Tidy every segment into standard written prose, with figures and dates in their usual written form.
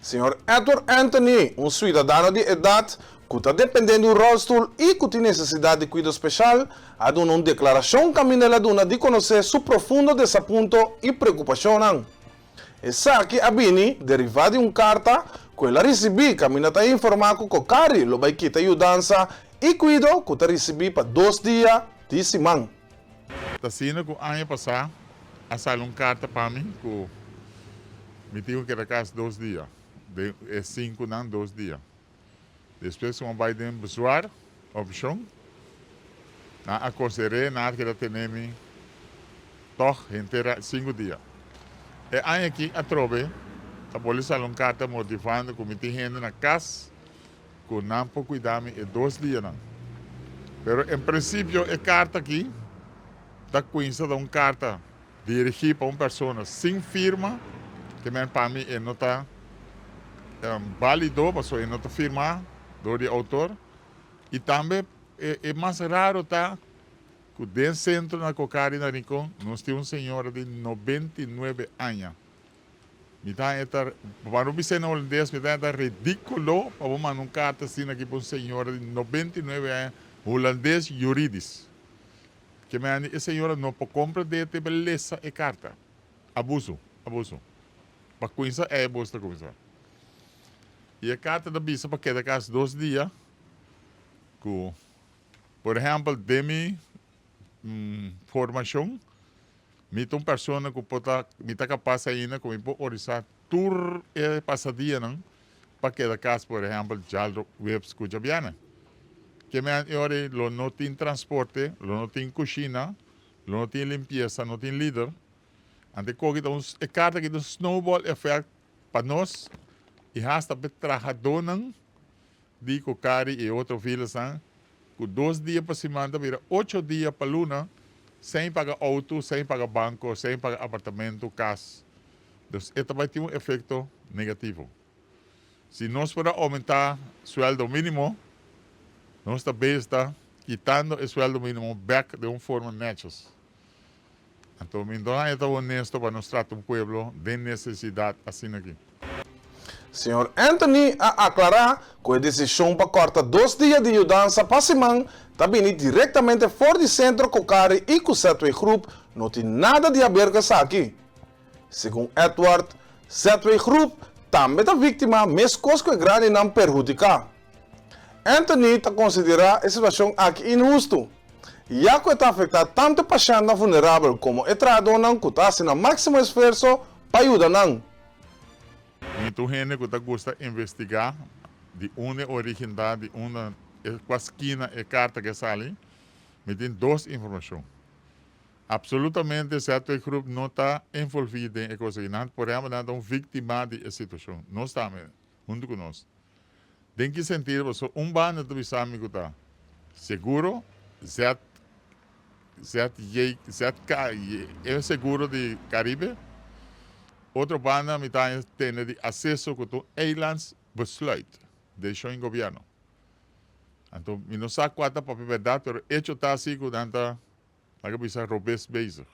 Señor Edward Anthony, un suidadano di edat ku ta dependé di un ròlstul i ku tin nesesidat di kuido speshal, a duna un deklarashon kaminda el a duna di konosé su profundo desapunto i preokupashonnan. Esaki a bini derivá di un karta ku el a risibí kaminda ta informá ku Cocari lo bai kita yudansa i kuido ku ta risibí pa dos dia di siman. Ta asina ku aña pasá a sali un karta pa mi ku mi tin ku keda kas dos dia, den e sinkunan dos dia. Despues ku mi a bai den bezwaar, opshon, nan a konsider'é nan a keda tene mi tòg henter sinku dia. E aña aki atrobe ta bolbe sali un karta motivando ku mi tin hende na kas ku nan por kuida mi e dos dianan. Pero en prinsipio e karta aki ta kuinsa ta un karta dirigí pa un persona sin firma, ke men pa mi e no ta bálido pasobra e no ta firmá dor di e outor. I tambe e mas raro ta ku den sentro na Cocari na Rincon nos tin un señora di 99 aña. Mi ta haña ta, pa no bis'é na holandes, mi ta haña ta ridíkulo pa bo manda un karta asina aki pa un señora di 99 aña hulandes yuridis. Ke mende e señora no por comprende te por lesa e carta. Abuso, abuso. Pa cuinsa ey bos ta cuminsa. Y e carta ta bisa pa keda cas dos dia cu, por ehempel, den mi formacion, mi ta un persona cu por ta, mi ta capaz ainda cu mi por orisa tur e pasadianan pa keda cas, por ehempel, djalro-webs cu djabièrnè. Ke men e ora ei lo no tin transporte, lo no tin cushina, lo no tin limpiesa, no tin lider. Anto e koki ta un, e carta aki ta un snowball effect pa nos y hasta pa e trahadónan di Cocari y e otro vilasnan cu dos dia pa siman ta bira ocho dia pa luna sin paga auto, sin paga banco, sin paga apartamento, cas. Dus e ta bay tin un efecto negativo. Si nos por a aumenta sueldo minimo, nos ta bezig ta kitando e sueldo minimo bek den un forma netjes. Anto mi no haña ta honesto pa nos trata un pueblo den necesidad asina aki. Señor Anthony a aclara cu e decision pa corta dos dia di yudansa pa siman ta bini directamente for di Centro Cocari y cu ZW Groep no tin nada di haber cu esaki. Segun Edward, ZW Groep tambe ta víktima meskos ku e grandinan perhudiká. Anthony ta konsiderá e situashon aki inhustu, ya ku e ta afektá tantu e pashèntnan vulnerabel komo e trahadónan ku ta hasi nan máksimo esfuerso pa yuda nan. Mi ta un hende ku ta gusta investigá di unda e orígen ta, di unda e kua skina e karta ke sali. Mi tin dos informashon. Absolutamente ZW Groep no ta envolví den e kos aki. Nan, por ehèmpel, nan ta un víktima di e situashon. Nos tambe, huntu ku nos. Den ki sentido? Pasobra un banda ta bisa mi ku ta seguro, Z, ZJ, ZK, e seguro di Caribe. Otro banda mi ta haña tende di aseso ku ta un eilandsbesluit, desishon di gobièrnu. Anto mi no sa kua ta papia bèrdat, pero echo ta asi ku nan ta Nan a bisa robes bezig,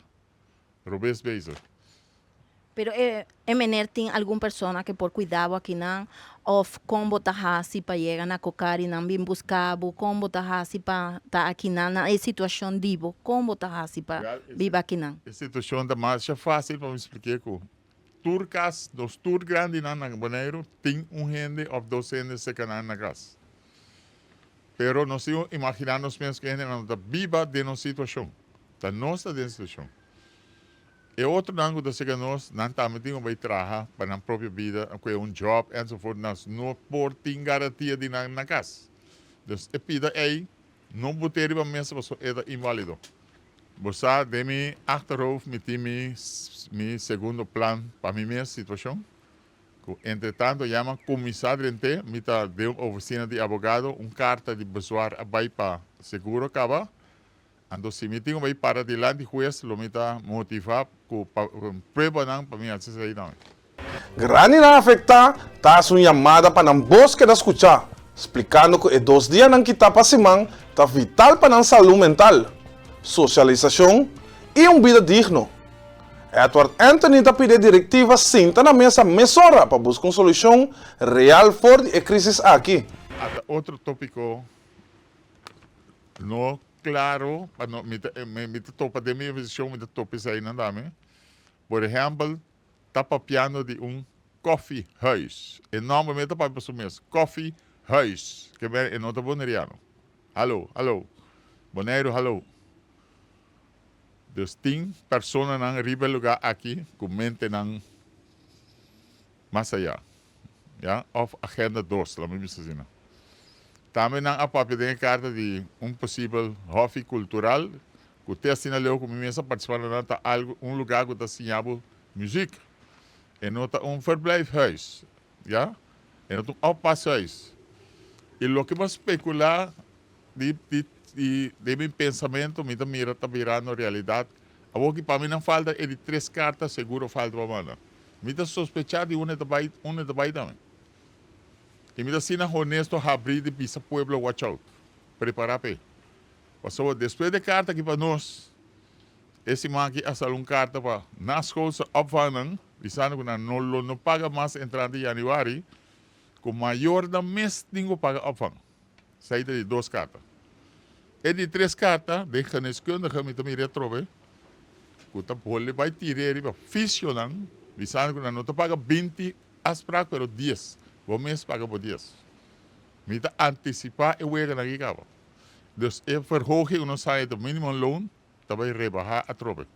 robes bezig. Pero e e meneer tin algun persona ke por cuida bo akinan of kon bo ta haci pa yega na Cocari nan bin busca bo, kon bo ta haci pa ta akinan na e situacion di bo, kon bo ta haci pa biba akinan? E situacion ta masha facil pa mi spliké ku tur kas, nos tur grandinan na Boneiru tin un hende of dos hende serka nan na kas. Pero nos tin ku imaginá nos mes ku e hendenan no ta biba den nos situashon. Ta nos ta den situashon. E otronan ku ta serka nos, nan tambe tin ku bai traha pa nan propio bida, kue un job enzovoort. Nos no por tin garantia di nan na kas. Dus e pida ei no bot'é riba mesa pasobra e ta inválido. Bo sa, den mi achterhoofd mi tin mi mi segundo plan pa mi mes situashon. Ku entretanto ya mi a kuminsá drent'é, mi ta den un ofisina di abogado, un karta di bezwaar a bai pa seguro kaba. Anto si mi tin ku bai para dilanti hues lo mi ta motivá ku pruebanan pa mi hasi esei tambe. Grandinan afektá ta hasi un yamada pa nan bos keda skuchá, splikando ku e dos dianan kitá pa siman ta vital pa nan salú mental, sosialisashon i un bida digno. Edward Anthony ta pidi e direktiva sinta na mesa mesora pa buska un solushon real for di e krísis aki. Ata otro tópiko no klaro pa no mi ta mi ta topa den mi investigashon mi ta topa eseinan tambe. Por ehèmpel ta papiando di un koffiehuis. E nòmber mi ta papia pa su mes, koffiehuis. Ke bèn e no ta boneriano. Hallo, hallo. Boneiru, hallo. Dus tin personanan riba e lugá aki ku mentenan mas ayá, ya, òf agenda dos, laat mi bisa asina. Tambe nan a papia den e karta di un posibel hòfi kultural ku te asina leu ku mi mes a partisipá na nan ta algu un lugá ku ta siña bo muzik. E no ta un verblijfhuis, ya, e no ta un oppashuis. I loke bo a spekulá Di di di den mi pensamentu mi ta mira ta birando realidat. Awor ki pa mi nan falta e di tres karta seguro falta pa manda. Mi ta sospechá di unda e ta bai unda e ta bai tambe. I mi ta asina honesto habrí di bisa pueblo watch out, prepará p'e. Pasobra despues di e karta aki pa nos, e siman aki a sali un karta pa naschoolse opvangnan bisando ku nan no lo no paga mas entrante yanüari, ku mayornan mes tin ku paga opvang. Esei ta di dos karta. E di tres karta, den geneeskundige mi ta mira atrobe ku ta bolbe bai tira riba fisionan, bisando ku nan no ta paga 20 afsprak pero 10. Bo mes paga bo 10. Mi ta antisipá e weganan aki kaba. Dus e verhoging ku nos haña ta minimumloon ta bai rebahá atrobe.